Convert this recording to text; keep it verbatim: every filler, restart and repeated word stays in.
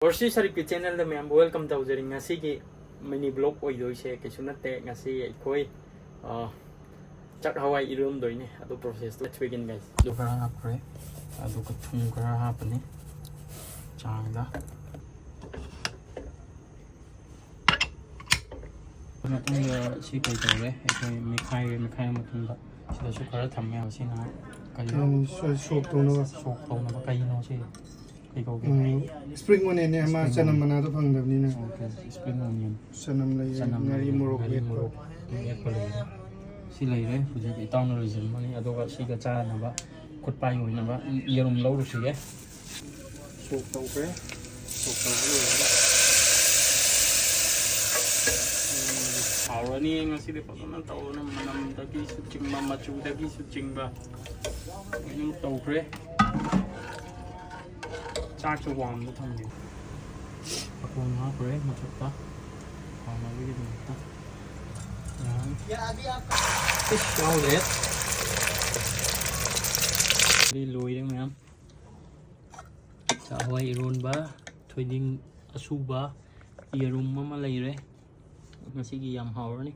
ꯕꯣꯔꯁꯤ ꯁꯔꯤꯐꯀꯤ ꯆꯦꯅꯦꯜꯗ ꯃꯌꯥꯝꯕꯨ ꯋꯦꯜꯀꯝ ꯇꯧꯖꯔꯤ꯫ ꯉꯁꯤꯒꯤ ꯃꯤꯅꯤ ꯕ꯭ꯂꯣꯛ ꯑꯣꯏꯗꯣꯏꯁꯦ ꯀꯩꯁꯨ ꯅꯠꯇꯦ꯫ ꯉꯁꯤ ꯑꯩꯈꯣꯏ ꯑ, ꯆꯥꯛ ꯍꯋꯥꯏ ꯏꯔꯣꯟꯗꯣꯏꯅꯦ꯫ ꯑꯗꯨ ꯄ꯭ꯔꯣꯁꯦꯁꯇꯨ let's begin, guys꯫ ꯑꯗꯨ ꯈꯔ ꯍꯥꯞꯈ꯭ꯔꯦ, ꯑꯗꯨꯒ ꯊꯨꯝ ꯈꯔ ꯍꯥꯞꯄꯅꯤ ꯆꯥꯡꯗ꯫ ꯃꯇꯨꯡꯗ ꯁꯤ ꯀꯩ ꯇꯧꯔꯦ, ꯑꯩꯈꯣꯏ ꯃꯦꯠꯈꯥꯏꯔꯦ꯫ ꯃꯦꯠꯈꯥꯏꯔ ꯃꯇꯨꯡꯗ ꯁꯤꯗꯁꯨ ꯈꯔ ꯊꯝꯃꯦ꯫ ꯁꯤꯅ ꯀꯩꯅꯣ? ꯎꯝ, ꯁꯣ-, ꯁꯣꯛ ꯇꯧꯅꯕ꯫ ꯁꯣꯛ ꯇꯧꯅꯕ꯫ ꯀꯩꯅꯣ ꯁꯤ? ꯀꯩ ꯀꯧꯒꯦ? ꯎꯝ, spring onion ꯅꯦ, ꯑꯃ spring ꯆꯅꯝ onion꯫ ꯃꯅꯥꯗꯣ ꯐꯪꯗꯕꯅꯤꯅ꯫ Okay, spring onion꯫ ꯆꯅꯝ ꯂꯩꯌꯦ, ꯆꯅꯝ ꯉꯥꯔꯤ, ꯂꯩꯌꯦ, ꯃꯣꯔꯣꯛ ꯉꯥꯔꯤ, ꯃꯦꯠꯄ꯫ ꯃꯣꯔꯣꯛ ꯃꯦꯠꯄ ꯂꯩꯌꯦ꯫ ꯁꯤ ꯂꯩꯔꯦ꯫ ꯍꯧꯖꯤꯛ ꯏꯇꯥꯎꯅ ꯂꯣꯏꯁꯤꯟꯕꯅꯤ, ꯑꯗꯨꯒ ꯁꯤꯒ ꯆꯥꯅꯕ ꯈꯨꯠꯄꯥꯏ ꯑꯣꯏꯅꯕ ꯌꯦꯔꯨꯝ ꯂꯧꯔꯨꯁꯤꯒꯦ꯫ ꯁꯣꯛ ꯇꯧꯈ꯭ꯔꯦ꯫ ꯁꯣꯛ ꯇꯧꯕ ꯂꯣꯏꯔꯒ, ꯎꯝ, ꯍꯥꯎꯔꯅꯤ꯫ ꯉꯁꯤꯗꯤ ꯐꯖꯅ ꯇꯧꯔꯅꯤ꯫ ꯃꯅꯝꯗꯒꯤꯁꯨ ꯆꯤꯡꯕ, ꯃꯆꯨꯗꯒꯤꯁꯨ ꯆꯤꯡꯕ ꯂꯣꯏꯅꯃꯛ ꯇꯧꯈ꯭ꯔꯦ꯫ ꯆꯥꯛꯁꯨ ꯋꯥꯝꯗ ꯊꯝꯒꯦ꯫ ꯃꯈꯣꯟ ꯍꯥꯞꯈ꯭ꯔꯦ ꯃꯊꯛꯇ ꯍꯥꯎꯅꯕꯒꯤꯗꯃꯛꯇ꯫ ꯌꯥꯔꯅꯤ꯫ ꯏꯁ, ꯌꯥꯎꯗ꯭ꯔꯦ꯫ ꯁꯤ ꯂꯣꯏꯔꯦ ꯃꯌꯥꯝ꯫ ꯆꯥꯛ ꯍꯋꯥꯏ ꯏꯔꯣꯟꯕ, ꯊꯣꯏꯗꯤꯡ ꯑꯁꯨꯕ, ꯌꯦꯔꯨꯝ ꯑꯃ ꯂꯩꯔꯦ꯫ ꯉꯁꯤꯒꯤ ꯌꯥꯝ ꯍꯥꯎꯔꯅꯤ꯫